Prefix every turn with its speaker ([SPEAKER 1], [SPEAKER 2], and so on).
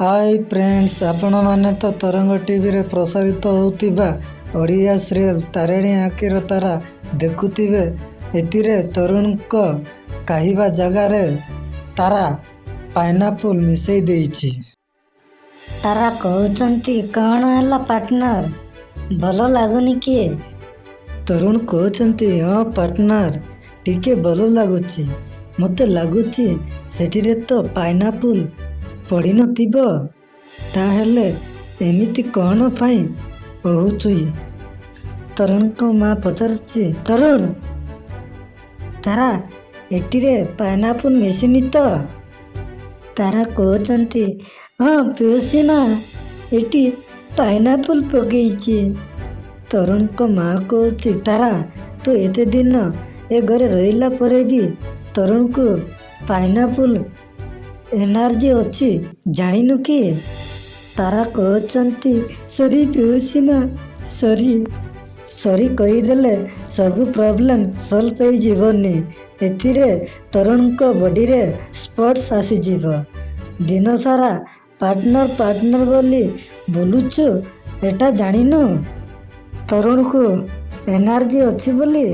[SPEAKER 1] High friends, ଆପଣମାନେ ତ ତରଙ୍ଗ ଟିଭିରେ ପ୍ରସାରିତ ହେଉଥିବା ଓଡ଼ିଆ ସିରିଏଲ୍ ତାରିଣୀ ଆଖିର ତାରା ଦେଖୁଥିବେ। ଏଥିରେ ତରୁଣଙ୍କ କହିବା ଜାଗାରେ ତାରା ପାଇନାପଲ୍ ମିଶାଇ ଦେଇଛି।
[SPEAKER 2] ତାରା କହୁଛନ୍ତି, କ'ଣ ହେଲା ପାର୍ଟନର, ଭଲ ଲାଗୁନି କି?
[SPEAKER 1] ତରୁଣ କହୁଛନ୍ତି, ହଁ ପାର୍ଟନର, ଟିକେ ଭଲ ଲାଗୁଛି। ମୋତେ ଲାଗୁଛି ସେଥିରେ ତ ପାଇନାପଲ୍ ପଡ଼ିନଥିବ, ତାହେଲେ ଏମିତି କ'ଣ ପାଇଁ କହୁଛୁ?
[SPEAKER 2] ତରୁଣଙ୍କ ମା ପଚାରୁଛି, ତରୁଣ, ତାରା ଏଟିରେ ପାଇନାପଲ୍ ମିଶିନି ତ? ତାରା କହୁଛନ୍ତି, ହଁ ପିଉସୀ ମା, ଏଠି ପାଇନାପଲ୍ ପକେଇଛି।
[SPEAKER 1] ତରୁଣଙ୍କ ମା କହୁଛି, ତାରା, ତୁ ଏତେ ଦିନ ଏ ଘରେ ରହିଲା ପରେ ବି ତରୁଣକୁ ପାଇନାପଲ୍ ଏନର୍ଜି ଅଛି ଜାଣିନୁ କି?
[SPEAKER 2] ତାରା କହୁଛନ୍ତି, ସରି ପିଉସୀ ମା, ସରି।
[SPEAKER 1] ସରି କହିଦେଲେ ସବୁ ପ୍ରୋବ୍ଲେମ୍ ସଲ୍ଭ ହେଇଯିବନି। ଏଥିରେ ତରୁଣଙ୍କ ବଡ଼ିରେ ସ୍ପଟ୍ସ ଆସିଯିବ। ଦିନସାରା ପାର୍ଟନର ପାର୍ଟନର ବୋଲି ବୁଲୁଛୁ, ଏଟା ଜାଣିନୁ ତରୁଣକୁ ଏନର୍ଜି ଅଛି ବୋଲି?